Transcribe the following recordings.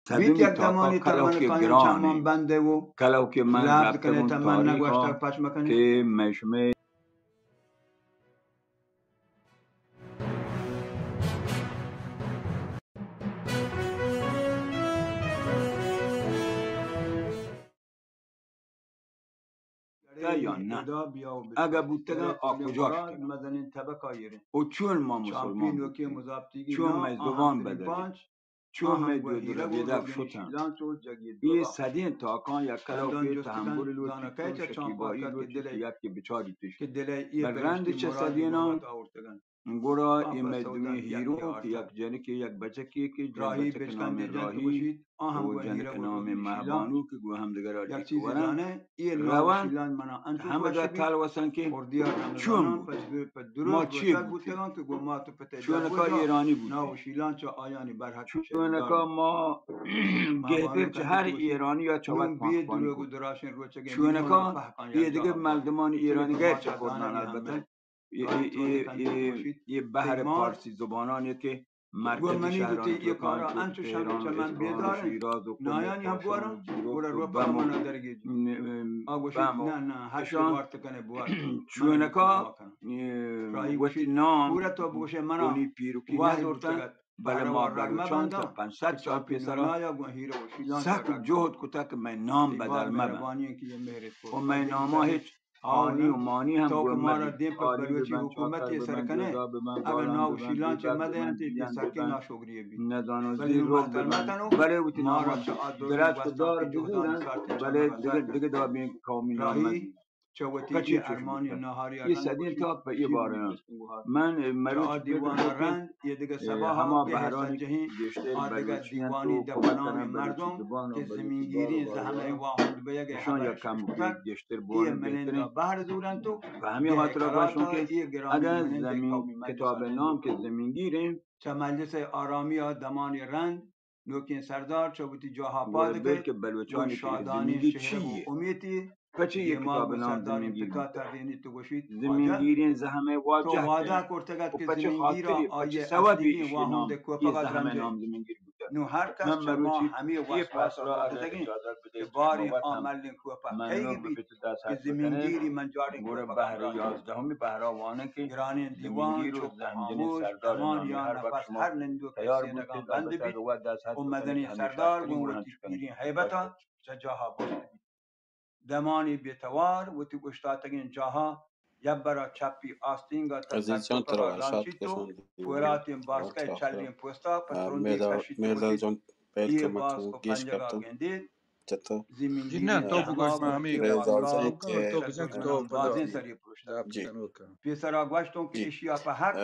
تدنی یک تاکا دمانی کلو تمن کے کانی گرانی۔ چمان بندے و کلو کے من لابد رفتگوں کنے تمن تاریخا نگوشتگ پچ مکنے۔ کہ میں شمے یا نہ؟ اگہ بوتگاں، آ کجا شتگاں؟ و چون ما مسلمان بوتگیں؟ چون مئے زبان بدلیں؟ چون مئے دود و ربیدگ شتاں؟ اے صدیں تاکاں یک کلوکے تحمل لوٹیت و شکیبائی لوٹیت کہ یکے بچاریتش۔ بل رند چہ صدیناں گڑا اے مئے دوئیں ہیرو کہ یک جنکے یک بچکے کہ جن بچک نام راہی و جنک نام مہبانو کہ گوں ہمدگرا ڈیک ورن رون، ہمدا تلوسن کہ چون بوت؟ ما چی بوتیں؟ چونکا ایرانی بوتیں؟ چونکا ما گہتر چہ ہر ایرانی یا چہ وت پاکستانی بوتیں؟ چونکا اے دگہ مردمانی ایرانی غیر چہ کردان البتہ اے، اے، اے، اے، اے بحر پارسی زبانانی کہ مرکزی شہرانی ترکان چو تہران و اصفہان و شیراز و کوہ و کاشان و زیروک و بم و، م، بم و اشان چونکا، اے، وتی نام گونی پیروکی نہ زرتگ، بلے ما بلوچان تا پنچ صد سال پیسرا سک جہد کتگ کہ مئے نام بدل مہ بنت و مئے ناما ہچ ہانی و مانی ہم گون مہ بیت۔ عالی ببنت، چاکر ببنت، جوزا ببنت، گالان ببنت، بیبک ببنت، جیان ببنت، نزاناں زیروک ببنت، بلے وتی ناما درچک و دار بزورنت، بلے دگہ، دگہ دابیں قومی نام مہ بیت۔ کچی چوش بوتگ؟ اے صدیں تاک پہ اے بارہ انت۔ من مروچی فکر کتگ کہ، اے، ہما بہرانی گیشتر بلوچی انت و کمک کننت بلوچی زبان و بلوچی دار و باریگا، اشاں یک کمکے گیشتر بوان بہتریں۔ پہ ہمے خاطرا گوشوں کہ اگاں زمین کتاب نام کہ زمینگیر انت، چہ مجلس آرامی ء دمانے رند نوکیں سردار چہ وتی جاہا پاد کئیت، بلکہ بلوچانی کہ زمینگیر چی یے؟ امیتی پچے اے کتاب نام زمینگیر بوتگ؟ زمینگیریں زہم ء واجہ تو وعدہ کرتگ ات کہ زمینگیر ء آئی ء اصلیگیں واہند ء کوپگ ء جنجیں۔ نوں ہر کس چہ ما ہمے وسواس ء کتگیں کہ باریں آ ملیں کوپگ کئیگ بیت کہ زمینگیری من جاڑیں کوپگ ء ہمراہ بیت۔ گرانیں دیوان چک ء ہاموش دمانیاں نپس ہر نندوک ء سینگاں بند بیت و مزنیں سردار گوں وتی پیریں ہیبت ء چہ جاہ ء بست بیت۔ دمانے بے توار وتی اوشتاتگیں جاہ ء یبر ء چپی آستینگ ء تک تک کتگ ء لانچیت و پوراتیں باسکہ ء چلیں پوست ء پہ ترندی کشیت و گوشیت، اے باسک و پنجگ ء گندیت، زمینگیری چماں وتی واستہ بازیں سری پروشتگ۔ پیسرا گوشتوں کہ ایشی ء پہ حق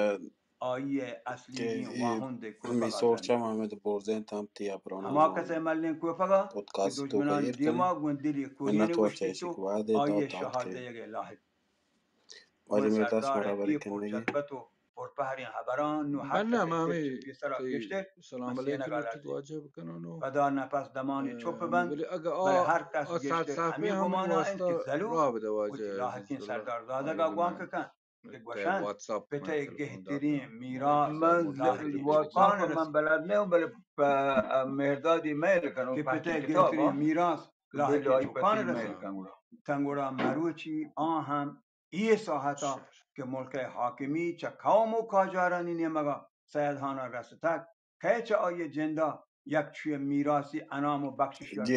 آئی ء اصلیگیں واہند ء کوپگ ء جنت۔ ہما کس ء ملیں کوپگ ء کہ دژمنانی دیما گوں دلی کوہین ء اوشتیت و آئی ء شہار دئیگ ء لاہک۔ گوں سردار ء اے پر جذبت و پر پہریں ہبراں نوں ہر کس ء دل چہ پیسرا گیشتر مسینگ ء لرزیت۔ پدا نپس دمانے چپ بنت، بلے ہر کس گیشتر ہمے گمان ء انت کہ زلو وتی لاہکیں سردار زادگ ء گوانک کنت۔ کہ گوشنت، پت ء گہتریں میراث لاہکیں چکاں رسیت۔ من بلد نہ اوں، بلے پہ مہردادی میل کنوں کہ پت ء گہتریں میراث لاہکیں چکاں رسیت۔ تاں گڑا مروچی آ ہم اے ساہت ء کہ ملک ء حاکمی چہ قوم و کاجارانی نیمگ ء سید ہان ء رستگ، کئے چہ آئی ء جند ء یک چوئیں میراثی انعام و بخششی ء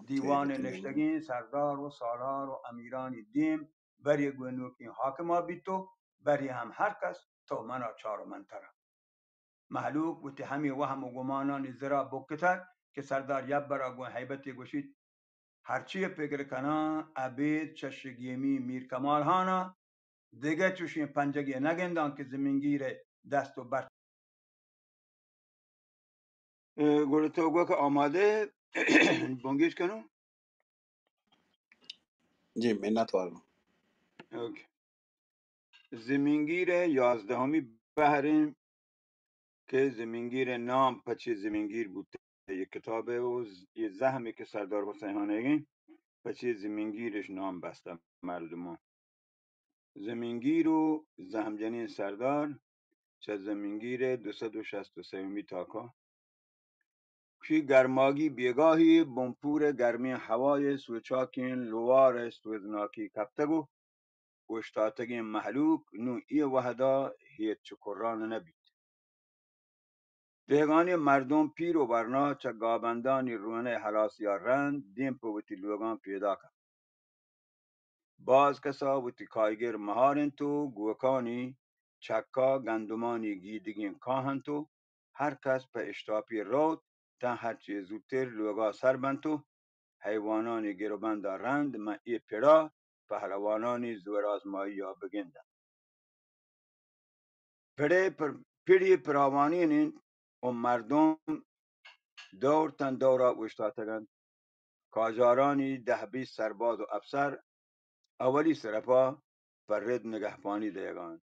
دیوان ء نشتگیں سردار و سالار و امیرانی دیم برے گوں نوکیں حاکما بیت و برے ہم ہر کس تو منا چار و من ترا۔ مہلوک وتی ہمے وہم و گمانانی زرا بکتگ کہ سردار یبرا گوں ہیبتے گوشیت، ہرچی پگر کناں، ابید چہ شگیمی میر کمال ہانا دگہ چوشیں پنجگے نگنداں کہ زمینگیر ء دست و بر اے، گڑا تو گوک آمادہ ئے؟ بنگیج کنوں؟ جی، منت وار۔ اوکے۔ زمینگیر ء یازدہمی بہر ایں کہ زمینگیر ء نام پچے زمینگیر بوتہ۔ یہ کتاب ء و ز-، یہ زہمے کہ سردار حسین ہان ایگیں پچے زمینگیر اش نام بستہ مردماں۔ زمینگیر و زہمجنیں سردار چہ زمینگیر ء دو سد و شست و سیمی تاکا چی گرماگی بیگاہی بنپور ءِ گرمیں ہوائے سوچاکیں لوار ءِ سوزناکی کپتگ و اوشتاتگیں مہلوک نوں اے وہدا ہیت چکران نہ بیت۔ دہگانی مردم پیر و ورنا چہ گابندانی رونئے ہلاسیا رند دیم پہ وتی لوگاں پیداک انت۔ باز کسا وتی کایگر مہار انت و گوکانی چکا گندمانی گیدگیں کاہ انت و ہر کس پہ اشتاپی روت تاں ہرچی زوتر لوگا سر بنت و حیوانانی گروبندا رند ماں اے پڑا پہلوانانی زورآزمائیا بگندنت۔ پڑے پر-، پڑی پراوانین انت و مردم دور تاں دورا اوشتاتگ انت۔ کاجارانی دہ بیست سرباز و افسر اولی سرپا پہ رد نگہپانی دئیگا انت۔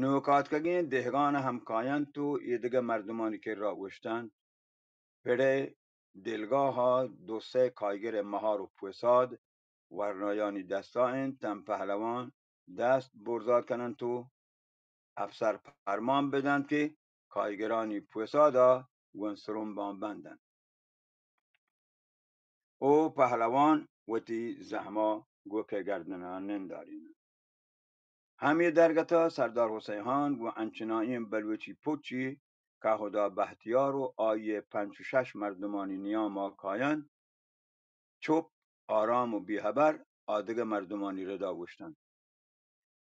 نوکاتکگیں دہگان ہم کاینت و ایدگہ مردمانی کرا اوشتنت۔ پڑئے دلگاہا دو سئے کایگرئے مہار و پوساد ورنایانی دستا انت، تاں پہلوان دست برزا کننت و افسر پرمان بدنت کہ کایگرانی پوسادا گون سرمباں بندنت و پہلوان وتی زہما گوکئے گردنا ننداریننت۔ ہمے درگتا سردار حسین ہان گوں انچنائیں بلوچی پچی کہدا بہتیار و آئیئے پنچ و شش مردمانی نیاما کاینت، چپ، آرام و بے ہبر آ دگہ مردمانی ردا اوشتنت۔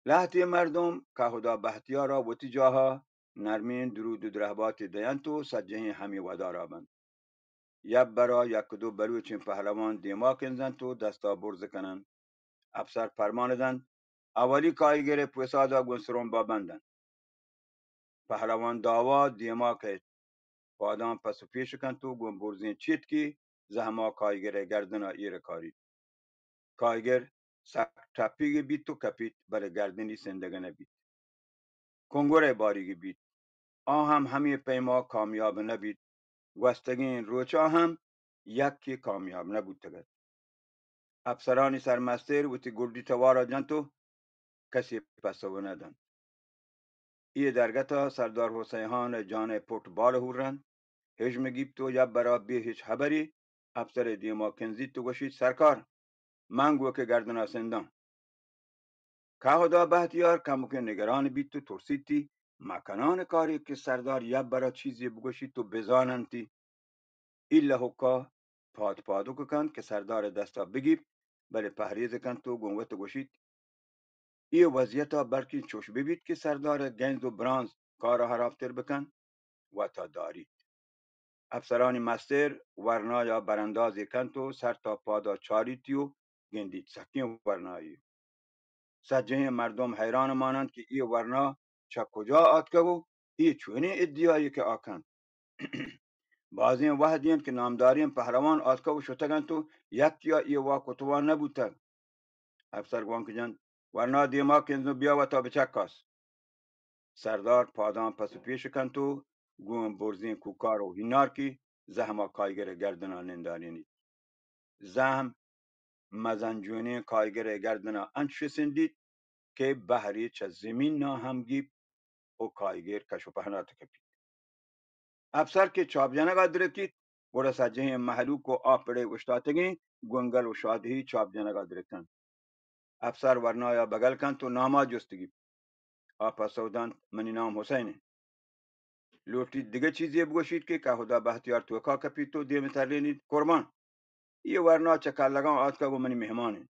لہتے مردم کہدا بہتیارا وتی جاہا نرمیں درود و درہباتے دئینت و سجہیں ہمے ودارا بنت۔ یک برا یک دو بلوچیں پہلوان دیما کنزنت و دستا برز کننت۔ افسر پرمان دنت، اولی کایگرئے پوسادا گون سرمبا بندنت۔ پہلوان داوا دیما کئیت، پاداں پس و پیش کنت و گون برزیں چیتکی زہما کایگرئے گردنا ایر کاریت۔ کایگر سک ٹپیگی بیت و کپیت، بلے گردنی سندگ نہ بیت۔ کنگرئے باریگی بیت۔ آ ہم ہمے پیما کامیاب نہ بیت۔ گوستگیں روچا ہم یکے کامیاب نہ بوتگ ات۔ افسرانی سرمستر وتی گڈی توارا جنت و کسے پسو نہ دنت۔ اے درگتا سردار حسین ہان جانئے پٹ بال ہورنت، ہژم گیپت و یک برا بے ہچ ہبرے افسرئے دیما کنزیت و گوشیت، سرکار، من گوکئے گردنا سنداں۔ کہدا بہتیار کمکے نگران بیت و ترسیتی، مکنان کارے کہ سردار یک برا چیزے بگوشیت و بزاننتی۔ اے لہوکا پاد پادوک کنت کہ سردارئے دستا بگیپت، بلے پہریز کنت و گون وت گوشیت، اے وضعیتا بلکیں چوش ببیت کہ سردارئے گنز و برانز کارا ہرابتر بکنت، وتا داریت۔ افسرانی مستر ورنایا براندازے کنت و سر تا پادا چاریتی و گندیت سکیں ورنایے۔ سجہیں مردم حیران ماننت کہ اے ورنا چہ کجا آتکگ و اے چونیں ادعایے کہ آ کنت۔ بازیں وہدی انت کہ نامداریں پہلوان آتکگ و شتگ انت و یکیا اے واک و توار نہ بوتگ۔ افسر گوانک جنت، ورنا دیما کنز و بیا وتا بچکاس۔ سردار پاداں پس و پیش کنت و گوں برزیں کوکار و ہینارکی زہما کایگرئے گردنا نندارینیت۔ زہم مزن جونیں کایگرئے گردنا انچش سندیت کہ بہرے چہ زمینا ہم گیپت و کایگر کش و پہنات کپیت۔ افسر کہ چاپ جنگا درکیت، گڑا سجہیں مہلوک و آ پڑے اوشتاتگیں گونگل و شادہی چاپ جنگا درکنت۔ افسر ورنایا بگل کنت و ناما جست گیپت۔ آ پسو دنت، منی نام حسین انت۔ لوٹیت دگہ چیزے بگوشیت کہ کہدا بہتیار توکا کپیت و دیم ترینیت، قربان، اے ورنا چہ کلگاں آتکگ و منی مہمان انت۔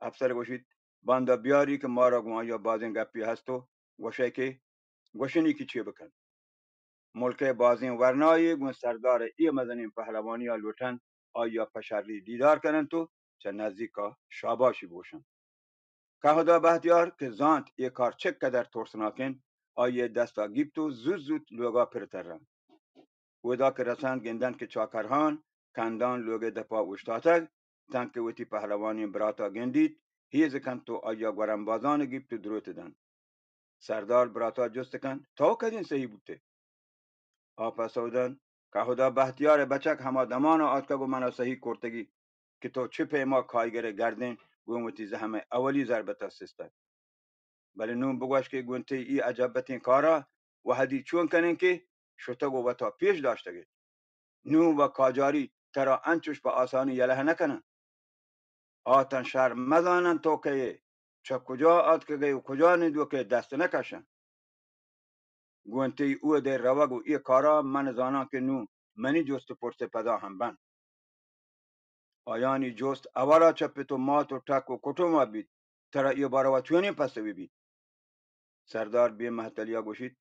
افسر گوشیت، باندا بیاری کہ مارا گوں آئیا بازیں گپے ہست و گوشئے کہ گوشنی کہ چے بکنت۔ ملکئے بازیں ورنایے گوں سردارئے اے مزنیں پہلوانیا لوٹنت آئیا پہ شری دیدار کننت و چہ نزیکا شاباشی بگوشنت۔ کہدا بہتیار کہ زانت اے کار چہ قدر ترسناک انت، آئیئے دستا گیپت و زوت زوت لوگا پر ترنت۔ اودا کہ رسنت گندنت کہ چاکرہان کندان لوگئے دپا اوشتاتگ، تنکہ وتی پہلوانیں براتا گندیت، ہیز کنت و آئیا گورمبازان گیپت و دروت دنت۔ سردار براتا جست کنت، تو کدیں سہی بوتئے؟ آ پسو دنت، کہدا بہتیارئے بچک ہما دمانا آتکگ و منا سہی کرتگی کہ تو چہ پیما کایگرئے گردن گوں وتی زہمئے اولی ضربتا سستگ۔ بلے نوں بگوش کہ گوں تئی اے عجبتیں کارا وہدی چون کنیں کہ شتگ و وتا پیش داشتگ ایت۔ نوں و کاجاری ترا انچوش پہ آسانی یلہ نہ کنن۔ آ تن شر مزانن تو کئے، چہ کجا آتکگئے و کجا نندوکئے دست نہ کشن۔ گوں تئی اود ء روگ و اے کارا من زاناں کہ نوں منی جست و پرس ء پدا ہم بنت۔ آیانی جست اولا چہ پت و مات و ٹک و کٹوما بیت، ترا اے باروا چونیں پسوے بیت؟ سردار بے مہتلیا گوشیت،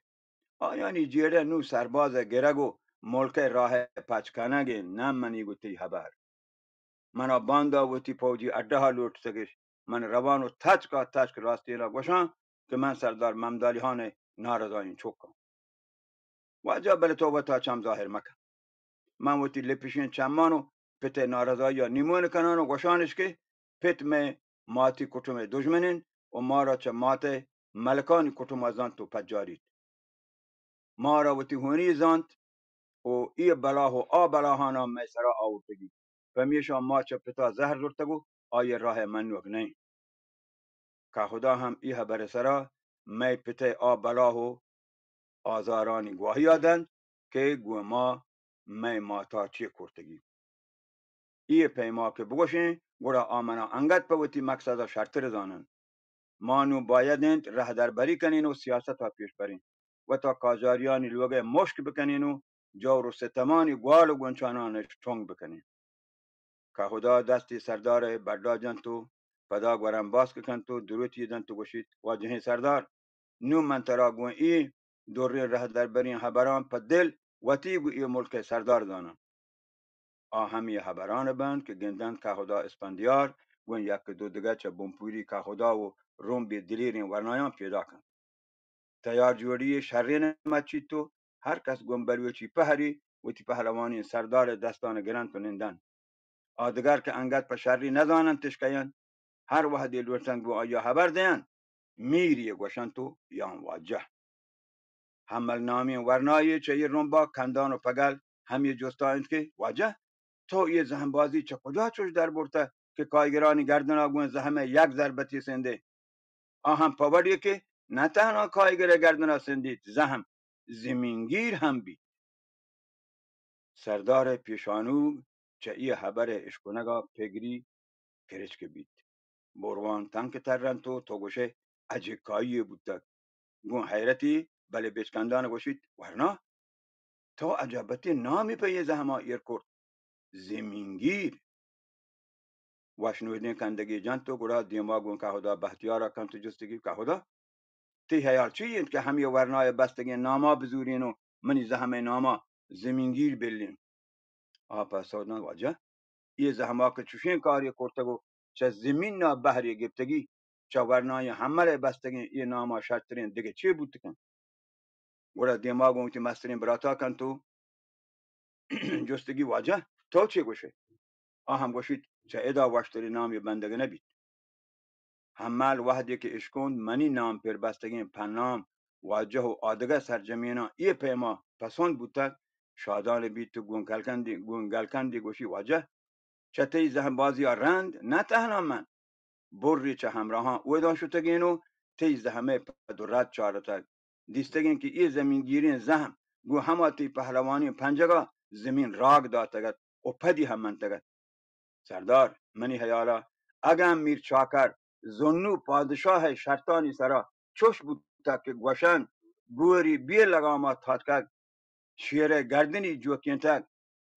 آیانی جیڑہ نوں سرباز ء گرگ و ملک ء راہ ء پچ کنگ انت، نہ منی گوں تئی ہبر۔ منا باندا وتی پوجی اڈہ ء لوٹتگش۔ من روان و تچکا تچک راستینا گوشاں کہ من سردار ممدالی ہان ء نارضائیں چکاں۔ واجہ، بلے تو وتا چم ظاہر مکن۔ من وتی لپشیں چمان و پت ء نارضائیا نیمون کنان و گوشانش کہ پت مئے ماتی کٹم ء دژمن انت و مارا چہ مات ء ملکانی کٹما زانت و پجاریت۔ مارا وتی ہونی زانت و اے بلاہ و آ بلاہانا مئے سرا آورتگی۔ پمیشا ما چہ پتا زہر زرتگ و آئی راہ ء منوک نئیں۔ کہدا ہم اے ہبر ء سرا مئے پت ء آ بلاہ و آزارانی گواہیا دنت کہ گوں ما مئے ماتا چے کرتگی۔ اے پیما کہ بگوشیں، گڑا آ منا انگت پہ وتی مقصدا شرتر زاننت۔ ما نوں باید انت رہدربری کنیں و سیاستا پیش بریں، وتا کاجاریانی لوگ ء مشک بکنیں و جور و ستمانی گوال و گونچانان ٹنگ بکنیں۔ کہدا دستی سردار ء بڈا جنت و پدا گورم باسک کنت و دروتی دنت و گوشیت، واجہیں سردار، نوں من ترا گوں اے دریں رہدربریں ہبراں پہ دل وتی گوں اے ملک ء سردار زاناں۔ آ ہمے ہبران بنت کہ گندنت کہدا اسپندیار گوں یک دو دگہ چہ بنپوری کہدا و رمبے دلیریں ورنایاں پیداک انت۔ تیار جوڑی شرین مچیت و ہر کس گوں بلوچی پہری وتی پہلوانیں سردار دستان گرنت و نندنت۔ آ دگر کہ انگت پہ شری نزاننت اش کئے انت، ہر وہدے لوٹنت گوں آیا ہبر دئینت، میری گوشنت و یان واجہ۔ ہمل نامیں ورنایے چہ اے رمبا کندان و پگل ہمے جستا انت کہ واجہ، تو اے زہمبازی چہ کجا چوش در برتہ کہ کائیگرانی گردنا گوں زہم ء یک ضربتی سندے؟ آ ہم پہ وڑے کہ نہ تہنا کائیگر ء گردنا سندیت، زہم زمینگیر ہم بیت۔ سردار ء پیشانوگ چہ اے ہبر ء اشکنگا پگری کرچک بیت۔ بوروان تنک ترنت و تو گوشئے اجکائی یے بوتگ۔ گوں حیرتی بلے بچکندان گوشیت، ورنا، تو عجبتیں نامے پہ اے زہما ایر کرت، زمینگیر۔ وشنودیں کندگے جنت و گڑا دیما گوں کہدا بہتیارا کنت و جستگی، کہدا، تئی ہیال چی انت کہ ہمے ورنایے بستگیں ناما بزورین و منی زہمئے ناما زمینگیر بلین؟ آ پسو دنت، واجہ، اے زہما کہ چوشیں کارے کرتگ و چہ زمینا بہرے گپتگی، چہ ورنایے ہملئے بستگیں اے ناما شرترین دگہ چے بوت کنت؟ گڑا دیما گوں وتی مستریں براتا کنت و جستگی، واجہ، تو چے گوشئے؟ آ ہم گوشیت، چہ ادا وشتریں نامے بندگ نہ بیت۔ ہمل وہدے کہ اشکنت منی نام پر بستگیں پنام واجہ و آدگہ سرجمیناں اے پیما پسند بوتگ، شادان بیت و گوں گلکندی، گوں گلکندی گوشی، واجہ، چہ تئی زہمبازیا رند نہ تہنا من، برے چہ ہمراہاں اودان شتگین و تئی زہمئے پد و رد چارتگ۔ دیستگین کہ اے زمینگیریں زہم گوں ہما تئی پہلوانیں پنجگا زمین راگ داتگ ات و پدی ہم منتگ ات۔ سردار، منی ہیالا اگاں میر چاکر زنو پادشاہئے شرطانی سرا چوش بوتگ کہ گوشنت، بوری بے لگاما تاتکگ، شیرئے گردنی جوکینتگ،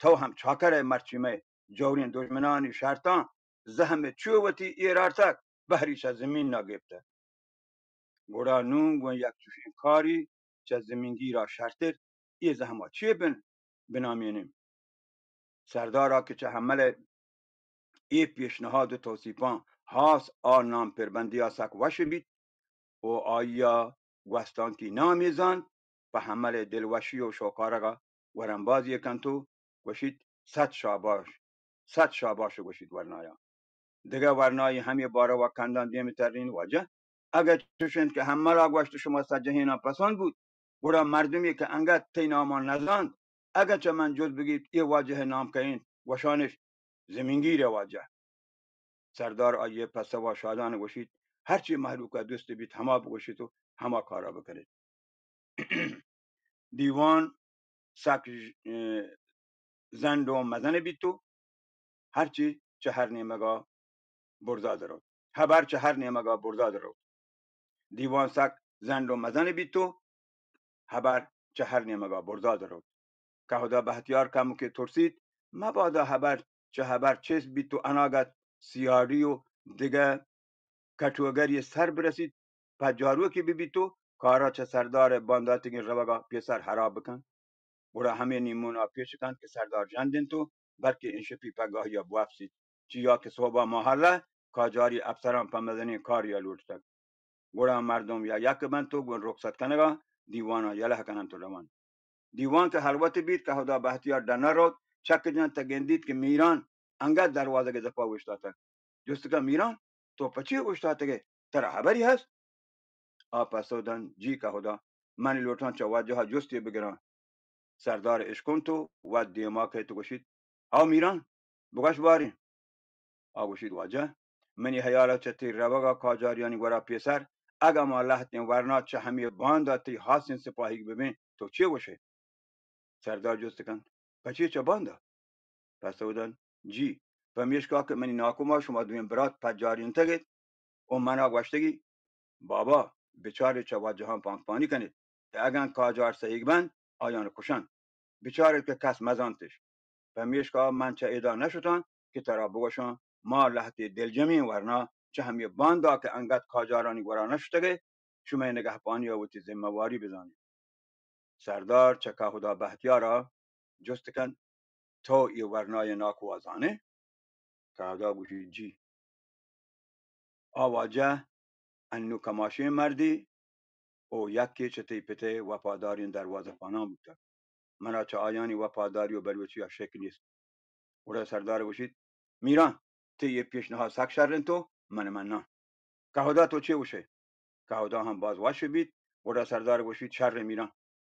تو ہم چاکرئے مرچی مئے جوریں دژمنانی شرطاں زہم چو وتی ایر آرتگ، بہری چہ زمینا گپتگ۔ گڑا نوں گوں یک چوشیں کاری چہ زمینگیرا شرتر اے زہما چے بن، بنامینیں؟ سردارا کہ چہ ہملئے اے پیشنہاد و توسیپاں ہاس آ نام پربندیا سک وش بیت و آئیا گوستانکی نامی زانت، پہ ہملئے دلوشی و شوکارگا ورنبازی کنت و گوشیت، صد شاباش، صد شاباش گوشیت ورنایا۔ دگہ ورنایے ہمے باروا کندان دیم ترین، واجہ، اگہ چوش انت کہ ہملا گوشت شما سجہیناں پسند بوت، گڑا مردمے کہ انگت تئی ناما نزانت، اگہ چہ من جست بگیت، اے واجہ نام کئے انت؟ گوشانش، زمینگیر واجہ۔ سردار آئی پسوا شادان گوشیت، ہرچی مہلوکا دوست بیت، ہما بگوشیت و ہما کارا بکنیت۔ دیوان سک ژ-، اه، زنڈ و مزن بیت و ہرچی چہ ہر نیمگا برزا دروت۔ ہبر چہ ہر نیمگا برزا دروت۔ دیوان سک زنڈ و مزن بیت و ہبر چہ ہر نیمگا برزا دروت۔ کہودا بہتیار کمکے ترسیت، مبادا ہبر چہ ہبر چست بیت و اناگت سیاڑی و دگہ کٹوگری سر برسیت، پجاروکی ببیت و کارا چہ سردار بانداتگیں روگا پیسر ہراب بکن۔ گڑا ہمے نیمونا پیش کنت کہ سردار ژند انت و بلکیں انشپی پگاہیا بوپسیت، چیا کہ سہبا ماہلہ کاجاری افسران پہ مزنیں کاریا لوٹتگ۔ گڑا مردم یا یک بنت و گون رخصت کنگا دیوانا یلہ کننت و رونت۔ دیوان کہ ہلوت بیت، کہودا بہتیار ڈنا روت، چک جنت، گندیت کہ میران انگت دروازگ دپا اوشتاتگ۔ جست کن، میران، تو پہ چی اوشتاتگئے؟ ترا ہبری ہست؟ آ پسو دنت، جی کہودا، من لوٹاں چہ واجہا جستے بگراں۔ سردار اشکنت و وت دیما کیت و گوشیت، ہاو میران، بگوش باریں۔ آ گوشیت، واجہ، منی ہیالا چہ تئی روگا کاجاریانی گورا پیسر اگاں ما لہتیں ورنا چہ ہمے باندا تئی ہاسیں سپاہیگ ببیں، تو چے گوشئے؟ سردار جست کنت، پچے چہ باندا؟ پسو دنت، جی، پمیشکا کہ منی ناکوما شما دوئیں برات پجارینتگ ات و منا گوشتگی، بابا، بچارے چہ واجہاں پانکپانی کنیت کہ اگاں کاجار سہیگ بنت، آیان کشنت۔ بچارت کہ کس مزانتش۔ پمیشکا من چہ ادا نشتاں کہ ترا بگوشاں، ما لہتے دلجمیں ورنا چہ ہمے باندا کہ انگت کاجارانی گورا نشتگئے، شمئے نگہپانیا وتی ذمہ واری بزانیں۔ سردار چہ کہودا بہتیارا جست کنت، تو اے ورنای ناکوا زانئے؟ کہودا گوشیت، جی۔ آ واجہ انو کماشیں مردے و یکے چہ تئی پتئے وپاداریں دروازہ پانان بوتگ۔ منا چہ آیانی وپاداری و بلوچیا شک نیست۔ گڑا سردار گوشیت، میران، تئی اے پیشنہاد سک شر انت و من مناں۔ کہودا تو چے گوشئے؟ کہودا ہم باز وش بیت۔ گڑا سردار گوشیت، شر میران،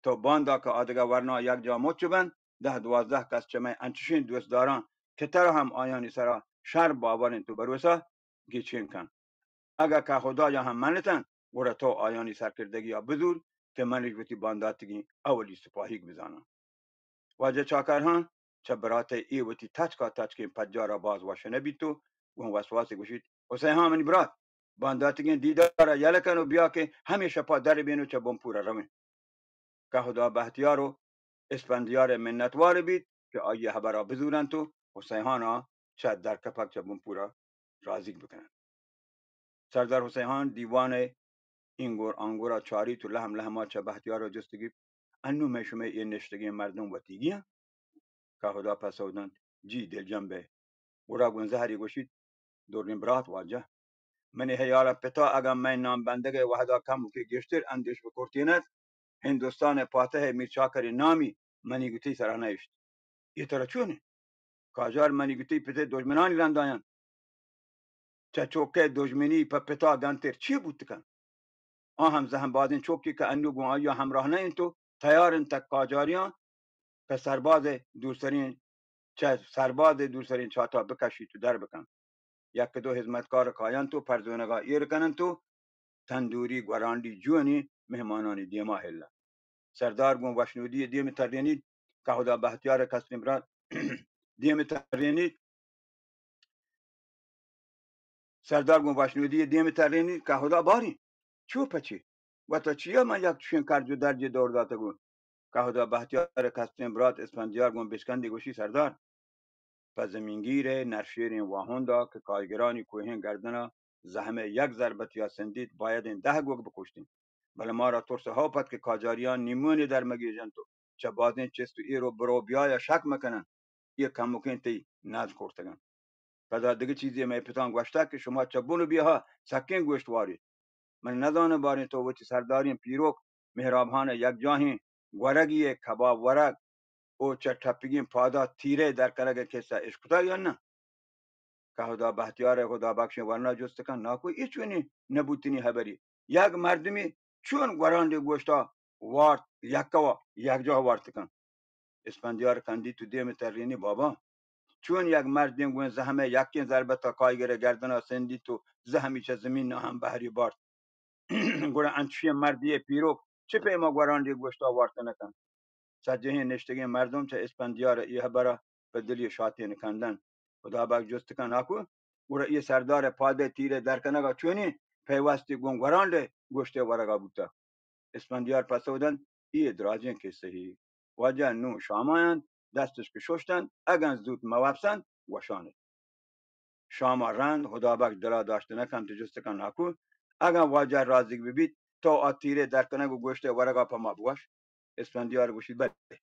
تو باندا کہ آدگہ ورنا یکجا مچ بنت، دہ دوازدہ کس چہ مئے انچشیں دوستداراں کہ ترا ہم آیانی سرا شر باور انت و بھروسہ، گیچین کن۔ اگاں کہودایا ہم منتنت، گڑا تو آیانی سرکردگیا بزور کہ منش وتی بانداتگیں اولی سپاہیگ بزاناں۔ واجہ چاکرہان چہ براتئے اے وتی تچکا تچکیں پجارا باز وش نہ بیت و گوں وسواسے گوشیت، حسین ہان منی برات، بانداتگیں دیدارا یلہ کن و بیا کہ ہمے شپا در بین و چہ بنپورا رویں۔ کہودا بہتیار و اسپندیارئے منتوار بیت کہ آییئے ہبرا بزورنت و حسین ہانا چہ درکپگ چہ بنپورا رازیگ بکننت۔ سردار حسین ہان دیوانئے اینگور آنگورا چاریت و لہم لہما چہ بہتیارا جست گیپت، انو مئے شمئے اے نشتگیں مردم وتیگی انت؟ کہودا پسو دنت، جی دلجم بئے۔ گڑا گون زہری گوشیت، دوریں برات واجہ، منی ہیالا پتا اگاں مئے نام بندگئے وہدا کمکے گیشتر اندیش بکرتینت، ہندوستانئے پاتہئے میر چاکرئے نامی منی گوں تئی سرا نہ اشت۔ اے ترا چون انت؟ کاجار منی گوں تئی پتئے دژمنانی رندا انت۔ چہ چکئے دژمنی پہ پتا گنتر چے بوت کنت؟ آ ہم زہم بازیں چکے کہ انو گوں آییا ہمراہ نہ انت و تیار انت تک کاجاریاں پہ سربازئے دورسریں، چہ سربازئے دورسریں چاتا بکشیت و در بکنت۔ یک دو ہزمتکار کاینت و پرزونگا ایر کننت و تندوری گورانڈی جوانی مہمانانی دیما ہلنت۔ سردار گوں وشنودی دیم ترینیت، کہودا بہتیار کسترین برات دیم ترینیت۔ سردار گوں وشنودی دیم ترینیت، کہودا باریں چو پچی؟ وتا چیا من یک چوشیں کرج و درجے دور داتگوں؟ کہودا بہتیار کسترین برات اسفندیار گوں بچکندی گوشی، سردار، پہ زمینگیرئے نرشیریں واہندا کہ کایگرانی کوہیں گردنا زہمئے یک ضربتیا سندیت، بایدیں دہ گوگ بکشتیں۔ بلے مارا ترس ہاپ ات کہ کاجاریان نیمونے در مگیجنت و چہ بازیں چست و ایر و برو بیایا شک مکننت، اے کمکیں تئی نز کرتگنت۔ پدا دگہ چیزے مئے پتاں گوشتگ کہ شما چہ بن و بیاہا سکیں گوشت واریت۔ من نزاناں باریں تو وتی سرداریں پیروک مہراب ہان ء یکجاہیں گورگی ء کباب ورگ او چہ ٹپیگیں پادا تیرے در کنگ ء کسہ اشکتگ یا نہ؟ کہدا بہتیار ء ہدا بخشیں ورنا جست کن، ناکو اے چونیں نہ بوتنی ہبری؟ یک مردمے چون گورانڈے گوشتا وارت یکوا یکجاہ وارت کن؟ اسپندیار کندیت و دیم ترینی، بابا، چون یک مردیں گون زہمے یکیں ضربتا کایگرے گردنا سندیت و زہمی چہ زمین نا ہم بہری بارت؟ گڑا انچشیں مردے پیروک چہ پیما گورانڈے گوشتا وارت نہ کنت؟ سجہیں نشتگیں مردم چہ اسپندیار ءِ اے ہبر ءَ پہ دلی شاتین کندن۔ ہدا بخش جست کن، ہاکو، گڑا اے سردار ءِ پاد ءِ تیر ءِ درکنگ ءَ چونیں پیوستی گوں گورانڈ ءِ گوشت ءِ ورگ ءَ بوتگ؟ اسپندیار پسو دنت، اے درازیں کسہ یے۔ واجہ نوں شام ءَ انت، دستش کہ ششت انت، اگن زوت مہ وپسنت، گوشان ات۔ شام ءَ رند ہدا بخش دل ءَ داشت نہ کنت ءُ جست کنت، ہاکو، اگن واجہ رازیگ بہ بیت، تو آ تیر ءِ درکنگ ءُ گوشت ءِ ورگ ءَ پہ ما بگوش۔ اسپندیار گوشیت، بلے۔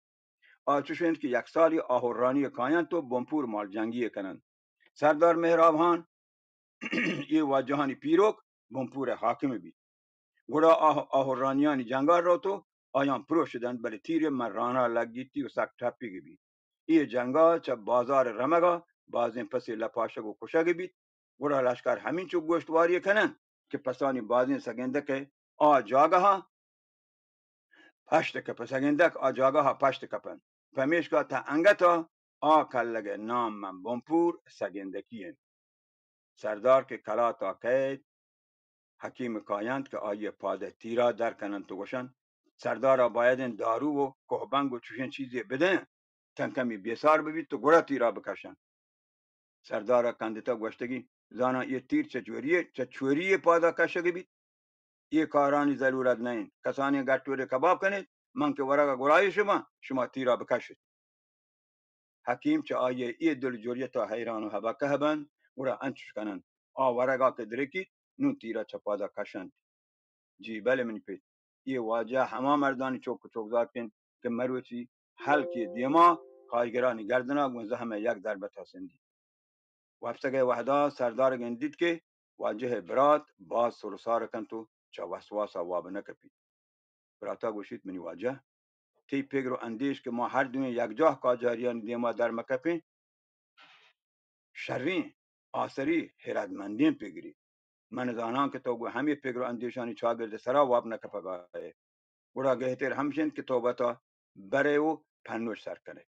آ چش انت کہ یک سالے آہورانی ءَ کاینت ءُ بنپور مال جنگی ءَ کننت۔ سردار مہراب ہان اے واجہانی پیروک بنپور ءِ حاکم بیت۔ گڑا آہ-، آہورانیانی جنگ ءَ روت ءُ آیاں پروش دنت، بلے تیر من رانا لگیتی ءُ سک ٹپیگ بیت۔ اے جنگ ءَ چہ بازار رمگ ءَ بازیں پسے لپاشگ ءُ کشگ بیت۔ گڑا لشکر ہمینچو گوشتواری کننت کہ پسانی بازیں سگندک ءَ آ جاگہ ءَ پشت کپ، سگندک آ جاگہ ءَ پشت کپ انت۔ پمیشکا تاں انگت ءَ آ کلگ ءِ نام من بنپور سگندکی انت۔ سردار کہ کلات ءَ کئیت، حکیم کاینت کہ آئی ءِ پاد ءِ تیر ءَ در کننت ءُ گوشنت، سردار ءَ باید انت دارو ءُ کوہبنگ ءُ چوشیں چیزے بدئینت، تاں کمی بیسار بہ بیت ءُ گڑا تیر ءَ بکشنت۔ سردار ءَ کندتگ، گوشتگی، زاناں اے تیر چہ چوری ءَ، چہ چوری ءِ پاد ءَ کشگ بیت؟ اے کارانی ضرورت نہ انت۔ کسانیں گٹورے کباب کنیت، من کہ ورگ ءَ گلائیش باں، شما تیر ءَ بکشیت۔ حکیم چہ آئی ءِ اے دلجوریت ءَ حیران ءُ ہبکہ بنت، گڑا انچش کننت، آ ورگ ءَ کہ درکیت، نوں تیر ءَ چہ پاد ءَ کشنت۔ جی بلے منی پت، اے واجہ ہما مردانی چک ءُ چکزاتک انت کہ مروچی ہلکے دیما کارگرانی گردن ءَ گوں زہم ءِ یک دربت ءَ سندیت۔ وپسگ ءِ وہد ءَ سردار گندیت کہ واجہ ءِ برات باز سر ءُ سار کنت ءُ چہ وسواس ءَ واب نہ کپیت۔ برات ءَ گوشیت، منی واجہ، تئی پگر ءُ اندیش کہ ما ہر دوئیں یکجاہ کاجاریانی دیما در مہ کپیں، شریں، آسری، ہردمندیں پگرے۔ من زاناں کہ تو گوں ہمے پگر ءُ اندیشانی چاگرد ءِ سرا واب نہ کپگ ءَ ئے۔ گڑا گہتر ہمش انت کہ تو وتا برئے ءُ پنوش سر کنئے۔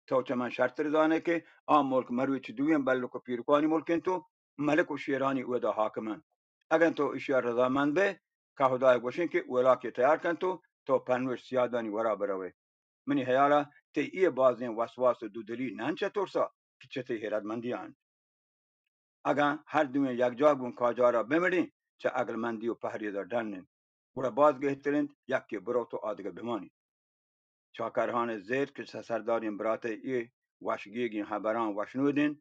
تو چہ من شرتر زانئے کہ آ ملک مروچی دوئیں بلک ءُ پیرکانی ملک انت ءُ ملک ءُ شیرانی اودا حاکم انت۔ اگن تو ایشی ءَ رضامند بئے، کہدا ءَ گوشیں کہ اولاکے تیار کنت ءُ تو پنوش سیادانی ورا بروئے۔ منی ہیال ءَ تئی اے بازیں وسواس ءُ دودلی نہ انت چہ ترس ءَ کہ چہ تئی ہردمندی ءَ انت۔ اگاں ہر دوئیں یکجاہ گوں کاجار ءَ بمڑیں، چہ عقلمندی ءُ پہریز ءَ ڈن انت، گڑا باز گہتر انت یکے بروت ءُ آدگہ بمانیت۔ چاکرہان ءَ زیت کہ سرداریں برات ءِ اے وشگیگیں ہبراں وشنود انت،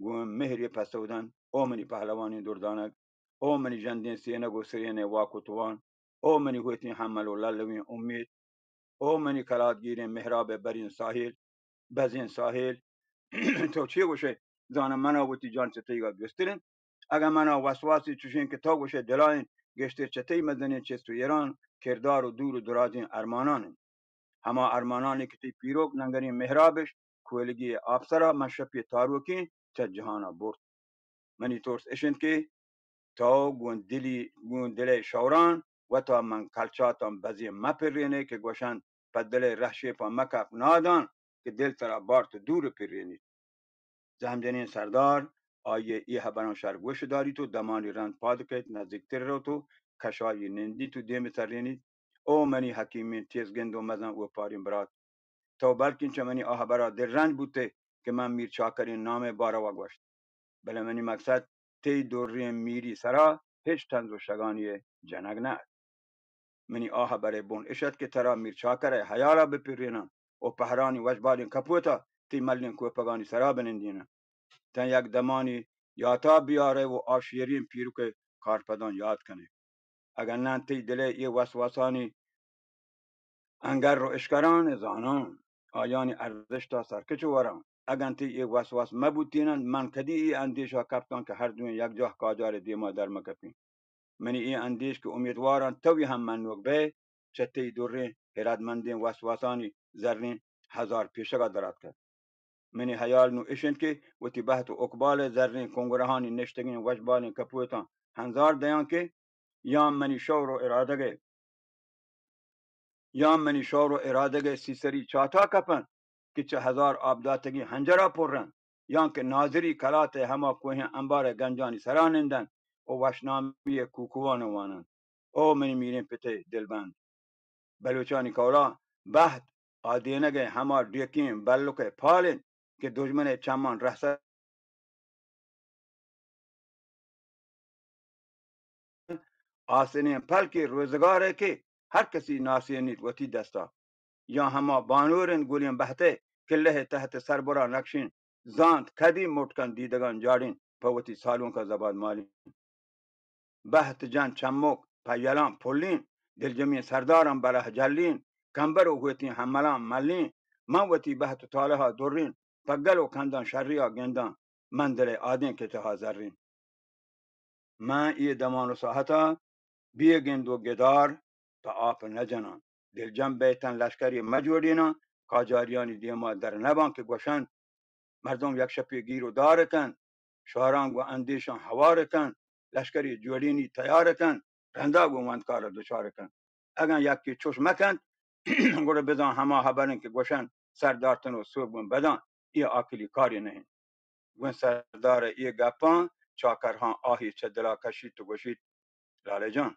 گوں مہرے پسو دنت، او منی پہلوانیں دردانگ، او منی ژندیں سینگ ءُ سرین ءِ واک ءُ توان، او منی ہوتیں ہمل ءُ للویں امیت، او منی کلاتگیریں مہراب ءِ برین ساحل، بزیں ساحل، تو چے گوشئے؟ زاناں منا وتی جان چہ تئیگا دوستر انت۔ اگاں منا وسواسی چوشیں کہ تو گوشئے دلا انت، گیشتر چہ تئی مزنیں چست ءُ ایران کردار ءُ دور ءُ درازیں ارمانان انت۔ ہما ارمانانی کہ تئی پیروک ننگریں مہرابش کولگی ءِ آپسرا من شپی تاروکیں چہ جہانا برت۔ منی ترس اش انت کہ تو گوں دلی، گوں دل ءِ شوران وتا من کلچاتاں بزیں مہ پرینئے کہ گوشنت، پہ دل ءِ رہشیپاں مہ کپ نادان کہ دل ترا بارت ءُ دور پرینیت۔ زہمجنیں سردار آئی ءِ اے ہبراں شر گوش داریت ءُ دمانے رند پاد کئیت، نزیکتر روت ءُ کشائی نندیت ءُ دیم ءَ ترینیت، او منی حکیمیں تیزگند ءُ مزن اوپاریں برات! تو بلکیں چہ منی آ ہبرا دلرنج بوتئے کہ من میر چاکریں نام ءِ باروا گوشت، بلے منی مقصد تئی دریں میری سرا ہچ تنز ءُ شگانی ءِ جنگ نہ ات۔ منی آ ہبر ءِ بن اش ات کہ ترا میر چاکر ءِ ہیالا بپریناں ءُ پہرانی وشبالیں کپوتا تئی ملیں کوپگانی سرا بنندیناں۔ تاں یک دمانی یاتا بیارئے ءُ آ شیریں پیرک ءِ کارپداں یات کنئے۔ اگاں ناں تئی دل ءِ اے وسواسانی انگر ءُ اشکران ءَ زاناں، آیانی ارزشتا سرکچ ءُ وراں۔ اگاں تئی اے وسواس مہ بوتیننت، من کدی اے اندیشا کپتاں کہ ہر دوئیں یکجاہ کاجار ءِ دیما در مہ کپیں۔ منی اے اندیش کہ امیدواراں توی ہم منوک بئے، چہ تئی دریں ہردمندیں وسواسانی زریں ہزار پیشگا دراتکگ۔ منی ہیال نوں اش انت کہ وتی بہت ءُ اقبال ءِ زریں کنگرہانی نشتگیں وشبالیں کپوتاں ہنزار دیاں کہ یاں منی شور ءُ ارادگ ءِ، یاں منی شور ءُ ارادگ ءِ سیسری چاتا کپنت کہ چہ ہزار آبداتگیں ہنجرا پر انت، یاں کہ نازری کلات ءِ ہما کوہیں امبار ءِ گنجانی سرا نندنت ءُ وشنامی ءِ کوکوان واننت۔ او منی میریں پت ءِ دلبند! بلوچانی قولا بہت آدینگ ءِ ہما ڈیکیں بلک ءِ پال انت کہ دژمن ءِ چماں رہسگ آسنیں پلکے روزگارے کہ ہر کسی ناسینیت وتی دستا۔ یا ہما بانوریں گلیں بہتے کہ لہ تحت سربرا نکشیں، زانت کدی مٹ کنت دیدگاں جاڑیں پہ وتی سالونکا زباد مالیں۔ بہت جن چمک پہ یلاں پلیں، دلجمیں سرداراں بلہ جلیں، کمبر و ہوتیں ہملاں ملیں، من وتی بہت و تالہا دریں، پہ گل و کنداں شریا گنداں، من دل ءِ آدینک ءِ تہا زریں۔ من اے دمان و ساہتا بے گند و گدار پہ آپ نہ جناں۔ دلجم بیتاں لشکرے مہ جوڑیناں، قاجاریانی دیما در نباں کہ گوشنت، مردم یک شپے گیر و دار کنت، شہراں گوں اندیشاں ہوار کنت، لشکرے جوڑینی تیار کنت، رندا گوں وندکارا دچار کنت۔ اگاں یکے چوش مکنت، گڑا بزاں ہما ہبر انت کہ گوشنت، سردار تنو سوب گوں بداں، اے عاقلی کارے نہ انت۔ گوں سردار ءِ اے گپاں چاکرہاں آہے چہ دلا کشیت و گوشیت، لالہ جان،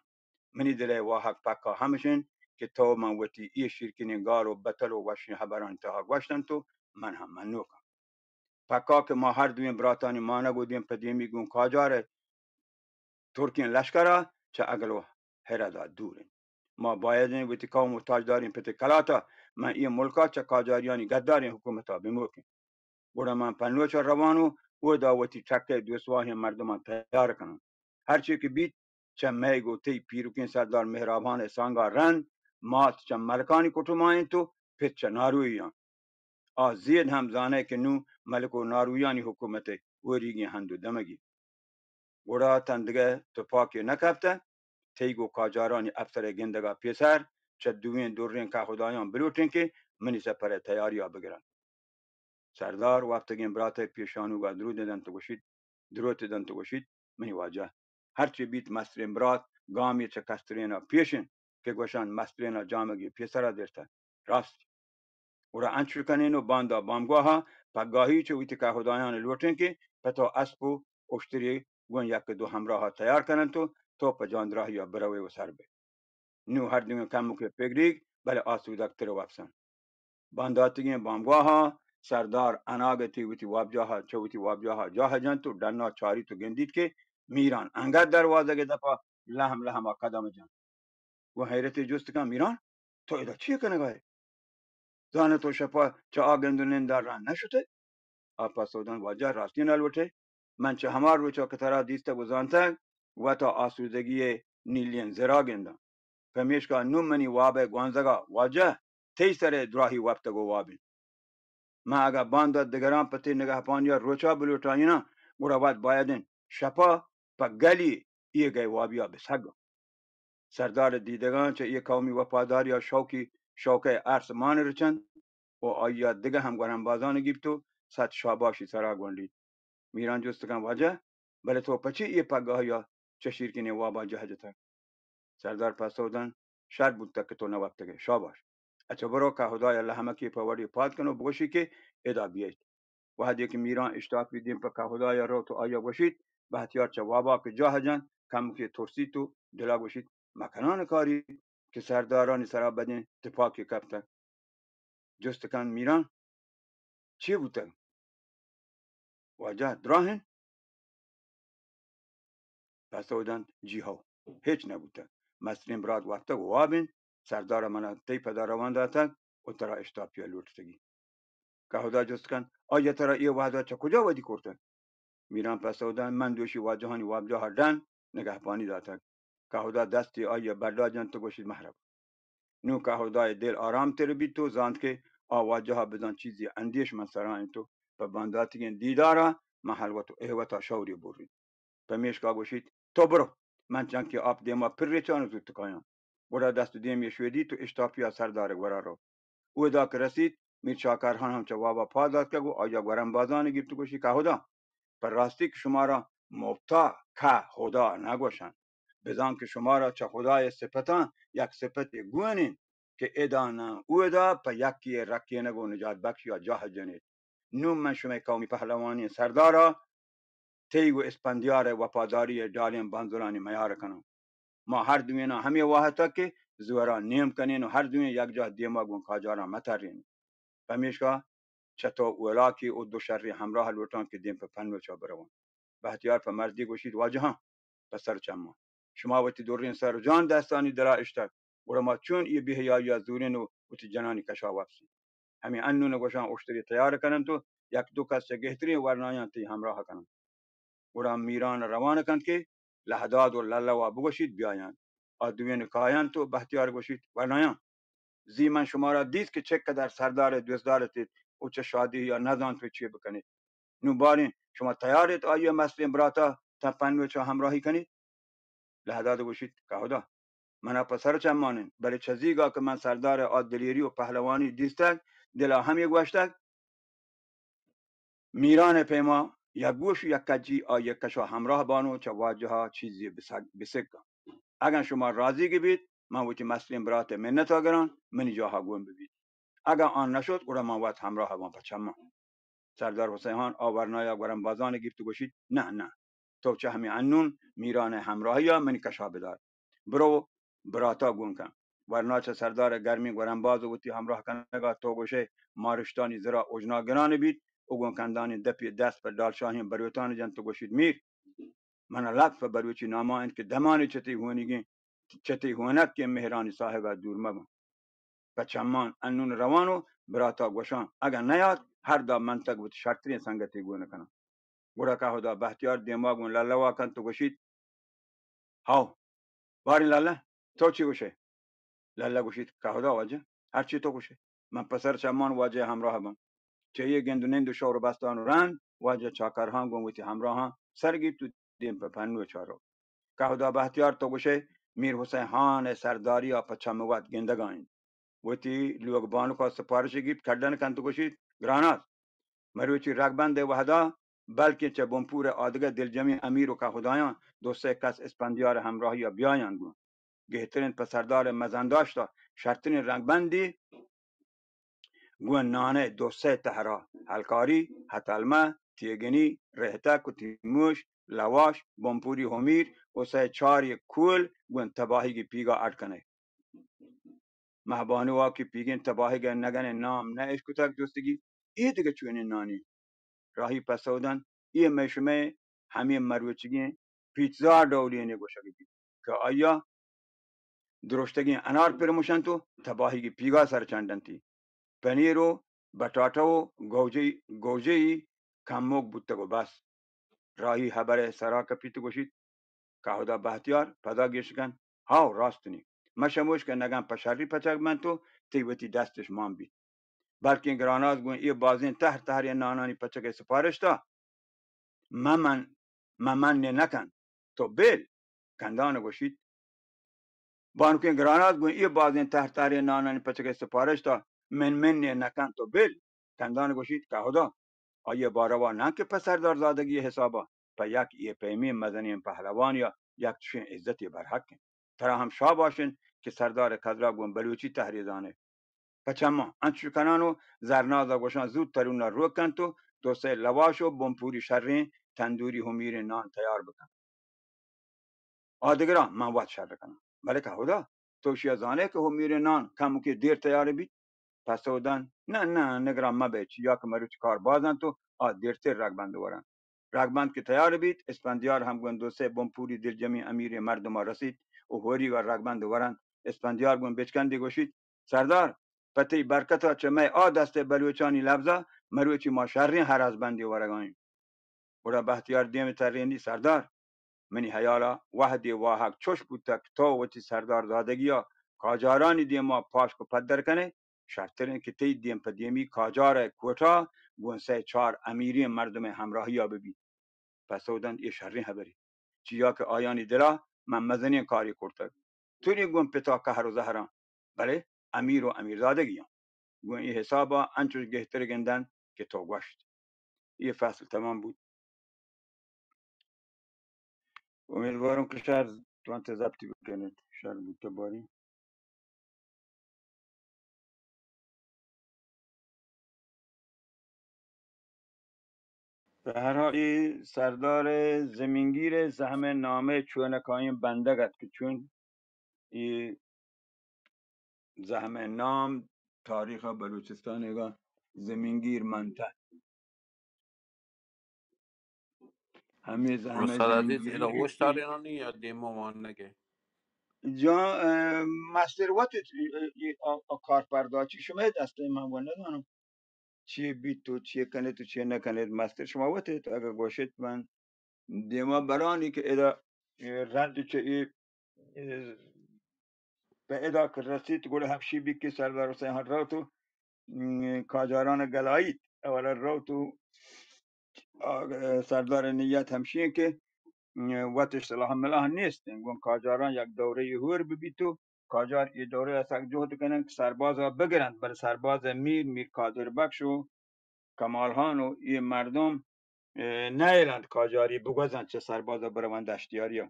منی دل ءِ واہگ پکا ہمش انت کہ تو من وتی اے شیرکنیں گال و بتل و وشیں ہبرانی تہا گوشتنت و من ہم منوکاں۔ پکا کہ ما ہر دوئیں براتانی مانگ و دیم پہ دیمی گوں قاجار ءِ ترکیں لشکرا چہ اگل و ہردا دور انت۔ ما باید انت وتی قوم و تاجداریں پت ءِ کلاتا ماں اے ملکا چہ قاجاریانی گداریں حکومتا بموکیں۔ گڑا من پنوچا روان و اودا وتی ٹک ءِ دوستواہیں مردماں تیار کناں۔ ہرچی کہ بیت، چہ مئے گوں تئی پیرکیں سردار مہرابان ءِ سانگا رند، مات چہ ملکانی کٹما انت و پت چہ نارویاں۔ آ زید ہم زانئے کہ نوں ملک و نارویانی حکومت ءِ اوریگیں ہند و دمگی۔ گڑا تاں دگہ تپاکے نہ کپتگ، تئی گوں قاجارانی اپسر ءِ گندگ ءَ پیسر چہ دوئیں دریں کہدایاں بلوٹیں کہ منی سپر ءِ تیاری ءَ بگرنت۔ سردار وپتگیں برات ءِ پیشانوگ ءَ درود دنت و گوشیت، دروت دنت و گوشیت، منی واجہ، ہرچی بیت مستریں برات گامے چہ کسترین ءَ پیش انت کہ گوشنت مسترین ءَ جامگے پیسر ءَ درتگ۔ راست۔ گڑا انچو کنیں و باندا بامگواہا پگاہی چہ وتی کہدایان لوٹیں کہ پہ تو اسپ و اشتری گوں یک دو ہمراہا تیار کننت و تو پہ جاندراہیا بروئے و سر بئے۔ نوں ہر دوئیں کمکے پگریگ، بلے آسودگ تر وپسنت۔ بانداتگیں بامگواہا سردار اناگتی وتی وابجاہا، چہ وتی وابجاہا جاہ جنت و ڈنا چاریت و گندیت کہ میران انگت دروازگ دپا لہم لہما قدم جنت۔ گوں حیرتی جست کن، میران، تو ادا چی کنگا ئے؟ زانئے تو شپا چہ آ گند و نندا رند نہ شتئے؟ آ پسو دنت، واجہ، راستی نہ لوٹئے؟ من چہ ہما روچا کہ ترا دیستگ و زانتگ، وتا آسودگی ءِ نیلیں زرا گنداں۔ پمیشکا نوں منی واب ءِ گوانزگا، واجہ، تئی سر ءِ دراہی وپتگ و واب انت۔ من اگاں باندا دگراں پہ تئی نگہپانیا روچا بلوٹائیناں، گڑا وت باید انت شپا پہ گلی ایگئے وابیا بسگاں۔ سردار ءِ دیدگاں چہ اے قومی وپاداریا شوکی، شوکئے ارس مان رچنت و آئیا دگہ ہم گورمبازان گیپت و سد شاباشی سرا گونڈیت۔ میران جست کن، واجہ، بلے تو پچی اے پگاہیا چہ شیرکنیں وابا جاہ جتگ؟ سردار پسو دنت، شر بوتگ کہ تو نہ وپتگئے۔ شاباش۔ اچو برو کہدایا لہمکے پہ وڑے پاد کن و بگوشی کہ ادا بیایت۔ وہدے کہ میران اشتاپی دیم پہ کہدایا روت و آئیا گوشیت، بہتیار چہ وابا کہ جاہ جنت، کمکے ترسیت و دلا گوشیت، مکنان کاری کہ سردارانی سرا بدیں تپاکے کپتگ۔ جست کن، میران، چی بوتگ؟ واجہ، دراہ انت؟ پسو دنت، جی ہو، ہچ نہ بوتگ۔ مستریں برات وپتگ و واب انت، سردارا منا تئی پدا روان داتگ و ترا اشتاپیا لوٹتگی۔ کہدا جست کن، آئیا ترا اے وہدا چہ کجا ودی کرتگ؟ میران پسو دنت، من دوشی واجہانی وابجاہا ڈن نگہپانی داتگ۔ کہدا دستے آئیا بڈا جنت و گوشیت، مہربان۔ نوں کہدائے دل آرام تر بیت و زانت کہ آ واجہا بزاں چیزے اندیش من سرا انت و پہ بانداتگیں دیدارا من ہلوت و اہوتا شورے برین۔ پمیشکا گوشیت، تو برو، من چنکے آپ دیما پر ریچان و زوت کایاں۔ گڑا دست و دیمی شودیت و اشتاپیا سردارئے گورا روت۔ اودا کہ رسیت، میر چاکرہان ہم چہ وابا پاد آتکگ و آئیا گورمبازانی گیپت و گوشی، کہدا، پہ راستی کہ شمارا مپتا کہدا نہ گوشنت، بزان کہ شمارا چہ خدائے صفتاں یک صفتے گون انت کہ ادا نہ اودا پہ یکے رکینگ و نجات بخشیا جاہ جنیت۔ نوں من شمئے قومی پہلوانیں سردارا تئی و اسپندیارئے وپاداری ءِ ڈالیں بانزلانی میار کناں۔ ما ہر دوئیناں ہمے واہتگ کہ زورا نیم کنین و ہر دوئیں یک جاہ دیما گون کاجاراں مترین۔ پمیشکا چہ تو اولاکی و دو شریں ہمراہ لوٹاں کہ دیم پہ پنوچا برواں۔ بہتیار پہ مردی گوشیت، واجہاں، پہ سر چماں، شما وتی دریں سر و جان دستانی دلا اشتگ، گڑا ما چون اے بے حیائی ء زورین و وتی جنانی کشا وپسین؟ ہمے انون گوشاں اشتری تیار کننت و یک دو کس چہ گہتریں ورنایاں تئی ہمراہ کننت۔ گڑا میران روان کنت کہ لہداد و للوا بگوشیت بیایانت۔ آ دوین کاینت و بہتیار گوشیت، ورنایاں، زی من شمارا دیست کہ چقدر سردار دزدار اتیت و چہ شادی یا نزانت و چی بکنیت۔ نوں باریں شما تیار ایت آئی ء مستیں براتا تاں پنوچا ہمراہی کنیت؟ لہداد گوشیت، کہودا، منا پہ سر چمان انت، بلے چہ زیگا کہ من سردار ء آ دلیری و پہلوانی دیستگ، دلا ہمے گوشتگ، میران ء پیما یک گوش و یک کجی آئی ء کشا ہمراہ بانو چہ واجہ ء چیزے بسگ، بسکاں۔ اگاں شما رازیگ بیت، من وتی مستریں برات ء منت ء گراں، منی جاہ ء گون ببیت۔ اگاں آ نشت، گڑا من وت ہمراہ باں پہ چماں۔ سردار حسین خان آ ورنایا گورمبازان ء گیپت و گوشیت، نہ، نہ، تو چہ ہمے انون میران ء ہمراہی ء منی کشا بدار۔ برو براتا گون کن۔ ورنا چہ سردار ء گرمیں گورمباز و وتی ہمراہ کنگا تو گوشئے مارشتانی زرا اجنا گران بیت و گون کندانی دپی دست پہ ڈالشاہیں بروتان جنت و گوشیت، میر، منا لطف پہ بلوچی ناما انت کہ دمانے چہ تئی ہونیگیں، چہ تئی ہونکیں مہرانی صاحبا دور مباں۔ پہ چمان انون روان و براتا گوشان، اگاں نیات، ہر دہ منتگ وتی شرتریں سنگتے گون کناں۔ گڑا کہودا بہتیار دیما گون للوا کنت و گوشیت، ہاو، باریں للہ، تو چی گوشئے؟ للہ گوشیت، کہودا واجہ، ہرچی تو گوشئے، من پہ سر چمان واجہ ہمراہ باں۔ چہ اے گند و نند و شور و بستان و رند، واجہ چاکرہاں گون وتی ہمراہاں سر گیپت و دیم پہ پنوچا رو۔ کہودا بہتیار تو گوشئے، میر حسین خان ء سرداری ء پہ چم وت گندگا انت۔ وتی لوگ بانکا سپارش گیپت، کڈن کنت و گوشیت، گراناز، مروچی رگبند ء وہدا بلکیں چہ بنپور ء آدگہ دلجمیں امیر و کہودایاں دو سئے کس اسپندیار ء ہمراہی ء بیایاں گوں۔ گہترین پہ سردار ء مزنداشت ء شرترین رگبندی گوں نان ء دو سئے تہرا، ہلکاری، ہتلمہ، تیگنی، رہتک و تیموش، لواش، بنپوری ہمیر و سئے چار یک کول گوں تباہیگی پیگا اڈ کنئے۔ مہبانوا کہ پیگیں تباہیگ ء نگن ء نام نہ اشکتگ، جستگی، اے دگہ چونیں نانی؟ راہی پسو دنت، اے مئے شمئے ہمے مروچیگیں پیتزا ڈولیں گوشگ بیت کہ آیا درشتگیں انار پرموشنت و تباہیگی پیگا سر چنڈنتی۔ پنیر و بٹاٹہ و گوجہی، گوجہی کموک بوتگ و بس۔ راہی ہبر ء سرا کپیت و گوشیت، کہودا بہتیار، پدا گیش کن۔ ہاو، راست نی۔ مشموش کہ نگن پہ شری پچگ بنت و تئی وتی دستش مان بیت۔ بلکیں گراناز گوں اے بازیں تہر تہریں نانانی پچگ ء سپارش دات۔ ممن، ممن نہ کن، تو بل۔ کندان گوشیت، بانکیں گراناز گوں اے بازیں تہر تہریں نانانی پچگ ء سپارش دات، من من نہ کن، تو بل۔ کندان گوشیت، کہودا، آئی ء باروا نہ کہ پہ سردار زادگی ء حسابا، پہ یک اے پیمیں مزنیں پہلوانی ء یک چشیں عزتے برحق انت۔ ترا ہم شاباش انت کہ سردار ء کدرا گوں بلوچی تہرے زانئے۔ پہ چماں انچش کنان و زرناز ء گوشان زوت ترون ء روک کنت و دو سئے لواش و بنپوری شریں تندوری ہمیریں نان تیار بکن۔ آ دگراں من وت شر کناں۔ بلے کہودا، تو اشیا زانئے کہ ہمیریں نان کمکے دیر تیار بیت؟ پسو دنت، نہ، نہ، نگران مبئے، چیا کہ مروچی کار باز انت و آ دیرتر رگبند ورنت۔ رگبند کہ تیار بیت، اسپندیار ہم گوں دو سئے بنپوری دلجمیں امیریں مردما رسیت و ہوریگا رگبند ورنت۔ اسپندیار گوں بچکندے گوشیت، سردار، پہ تئی برکتا چہ مئے آ دستئے بلوچانی لبزا مروچی ما شریں ہرازبندے ورگا ایں۔ گڑا بہتیار دیم ترینی، سردار، منی ہیالا وہدے واہگ چوش بوتگ کہ تو وتی سردار زادگیا کاجارانی دیما پاشک و پدر کنئے، شرتر انت کہ تئی دیم پہ دیمی کاجار ء کوٹا گوں سئے چار امیریں مردم ء ہمراہیا ببیت۔ پسو دنت، اے شریں ہبرے، چیا کہ آیانی دلا من مزنیں کارے کرتگ۔ تنی گوں پتا قہر و زہراں، بلے امیر و امیرزادگیاں۔ گوں اے حسابا انچوش گہتر گندنت کہ تو گوشت۔ اے فصل تمام بوت۔ امیدواروں کہ شر توانتے ضبطی بکنیت۔ شر بوت باری۔ بہ ہر حال اے سردار زمینگیر زحم نامہ چونکائیں بندگ ات کہ چون اے زحمہ نام تاریخ بلوچستان کا زمینگیر منتہ۔ ہمے زحمہ استاد عزیز، زمینگیری ادا کہ اوشتارینانی یا دیما وانگے؟ جان، اه، مستر وت، اه، اه، اه، کارپرداچی شمئے دستے، من و ندانم چی بیت و چی کنیت و چی نکنیت۔ مستر شما وت ات، اگہ گوشیت من دیما برانی کہ ادا، اه، رند چہ اے، اه، پہ ادا کہ رسیت، گڑا ہمشی بیت کہ سردار حسین خان روت و، م، قاجاران گلائیت، اولا روت و، آ، سردار نیت ہمشی انت کہ، م، وتش سلاح ملاح نیست انت، گوں قاجاران یک دورہ ہور ببیت و قاجار اے دورہ سک جہد کننت کہ سربازا بگرنت، بلے سرباز میر، میر قادر بخش و کمال خان و اے مردم، اه، نئیلنت قاجاری بگوزنت چہ سربازا بروند دشتیاریا۔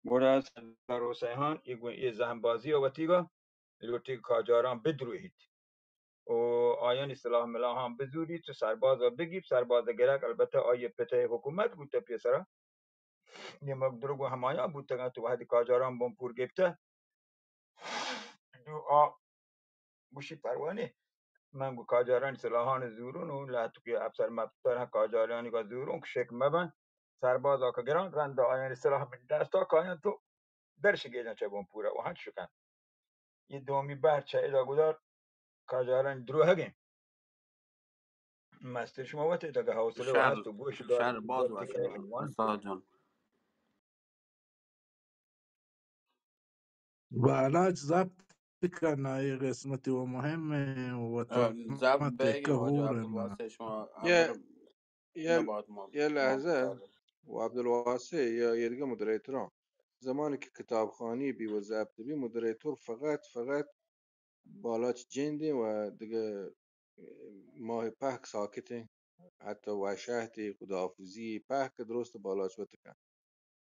گڑا سردار حسین خان اے گوں اے زہم بازی ء وتیگا لوٹی قاجاراں بدروہیت و آیانی سلاح ملاحاں بزوریت و سربازا بگیپت، سرباز گرگ۔ البتہ آئی پتئے حکومت بوتہ پیسرا، نیمگ درو گوں ہمایاں بوتگنت و وہدی قاجاراں بنپور گپتہ، نو آ گوشی پرواہ نی، من گوں قاجارانی سلاحان زورون و لہتوکی افسر مپسر ہم قاجارانی گا زورون کہ شک مبن، سربازا کہ گران رند آیانی سلاح من دستا کاینت و درش گیجن چہ بنپورا و ہنچ شکن۔ اے دومی بہر چہ ادا گدار قاجارانی دروہگیں۔ مستر شما وت ات، اگہ حوصلہ شر، ہست و گوش دار، شر باز وت وش کنید۔ استاد جان۔ بالاچ ضبط کن، اے قسمتی و مہم ء، وطن ضبط ما بیگی تکہ واجہ ہور ما۔ عبدالواسع، شما یہ، اگر یہ، نبات ما یہ لحظہ ما و عبدالواسع یا یہ دیگہ مدریتراں زمانی کہ کتابخانی بی و ضبط بی، مدریتر فقط، فقط بالاچ جندیں و دگہ ماہ پہک ساکتیں، حتی وشہتی، خداحافظی پہک درست بالاچ وت کن،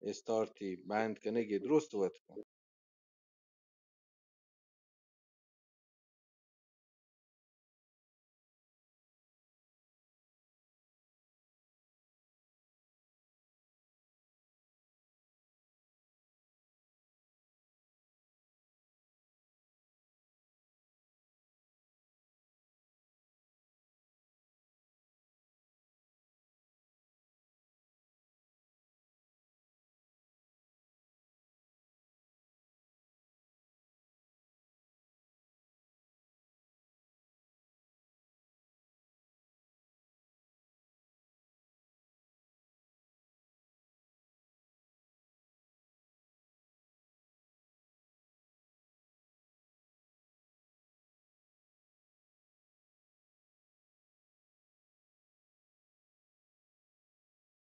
استارتی بند کنگی درست وت کن۔